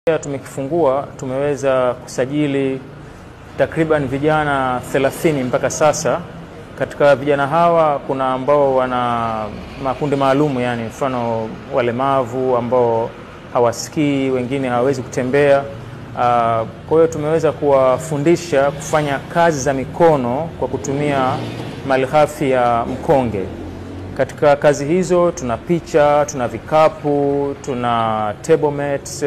Tumekifungua, tumeweza kusajili takriban vijana 30 mpaka sasa. Katika vijana hawa kuna ambao wana makundi maalumu, yani mfano walemavu ambao hawasikii, wengine hawawezi kutembea. Kwa hiyo tumeweza kuwafundisha kufanya kazi za mikono kwa kutumia malighafi ya mkonge. Katika kazi hizo tuna picha, tuna vikapu, tuna table mats,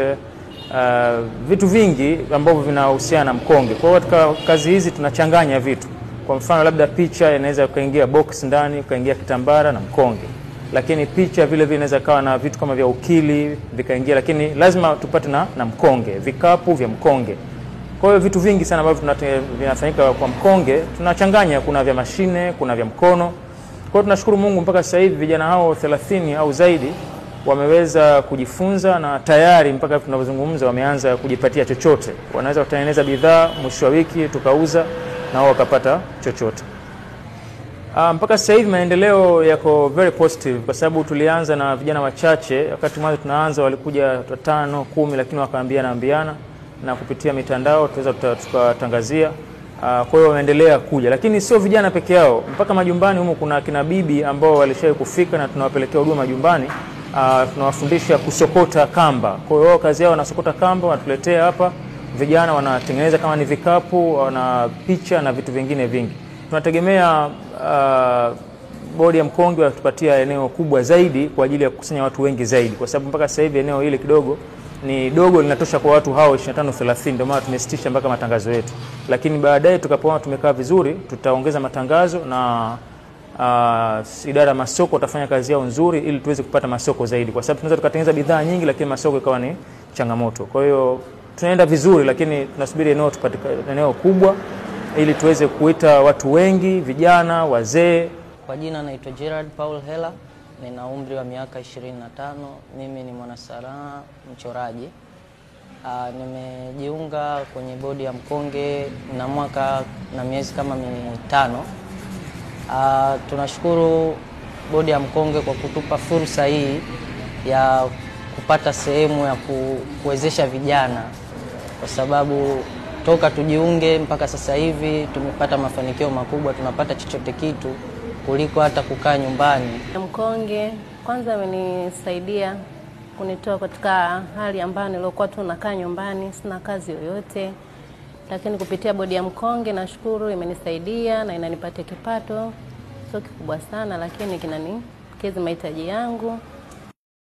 vitu vingi ambavyo vinahusiana na mkonge. Kwa hiyo katika kazi hizi tunachanganya vitu. Kwa mfano labda picha inaweza kuingia box ndani, kuingia kitambara na mkonge. Lakini picha vile vile inaweza kawa na vitu kama vya ukili vikaingia, lakini lazima tupate na mkonge, vikapu vya mkonge. Kwa hiyo vitu vingi sana ambavyo vinafanyika kwa mkonge tunachanganya, kuna vya mashine, kuna vya mkono. Kwa hiyo tunashukuru Mungu mpaka sasa hivi vijana hao 30 au zaidi wameweza kujifunza na tayari mpaka tunavyozungumza wameanza kujipatia chochote. Wanaweza kutengeneza bidhaa, mwisho wa wiki tukauza na wao wakapata chochote. Mpaka sasa hivi maendeleo yako very positive kwa sababu tulianza na vijana wachache. Wakati mwanzo tunaanza walikuja 5, 10, lakini wakaambiana ambiana na kupitia mitandao tuweza tukatangazia. Kwa hiyo wameendelea kuja, lakini sio vijana peke yao, mpaka majumbani humo kuna kina bibi ambao walishawahi kufika na tunawapelekea huduma majumbani. Tunawafundisha kusokota kamba. Kwa hiyo kazi yao wanasokota kamba, wanatuletea hapa, vijana wanatengeneza kama ni vikapu, wana picha na vitu vingine vingi. Tunategemea bodi ya mkonge watupatia eneo kubwa zaidi kwa ajili ya kukusanya watu wengi zaidi, kwa sababu mpaka sasa hivi eneo hili kidogo ni dogo, linatosha kwa watu hao 25 30, ndio maana tumesitisha mpaka matangazo yetu. Lakini baadaye tukapoona tumekaa vizuri, tutaongeza matangazo na idara ya masoko watafanya kazi yao nzuri ili tuweze kupata masoko zaidi, kwa sababu tunaweza tukatengeneza bidhaa nyingi lakini masoko ikawa ni changamoto. Kwa hiyo tunaenda vizuri, lakini tunasubiri eneo tupate eneo kubwa ili tuweze kuita watu wengi, vijana, wazee. Kwa jina naitwa Gerard Paul Hela, nina umri wa miaka 25, mimi ni mwanasanaa mchoraji. Nimejiunga kwenye bodi ya mkonge na mwaka na miezi kama 5. Tunashukuru bodi ya mkonge kwa kutupa fursa hii ya kupata sehemu ya kuwezesha vijana, kwa sababu toka tujiunge mpaka sasa hivi tumepata mafanikio makubwa, tunapata chochote kitu kuliko hata kukaa nyumbani. Mkonge kwanza amenisaidia kunitoa katika hali ambayo nilikuwa tu nakaa nyumbani, sina kazi yoyote. Lakini kupitia bodi ya mkonge nashukuru imenisaidia na inanipatia kipato, sio kikubwa sana lakini kinanikidhi mahitaji yangu.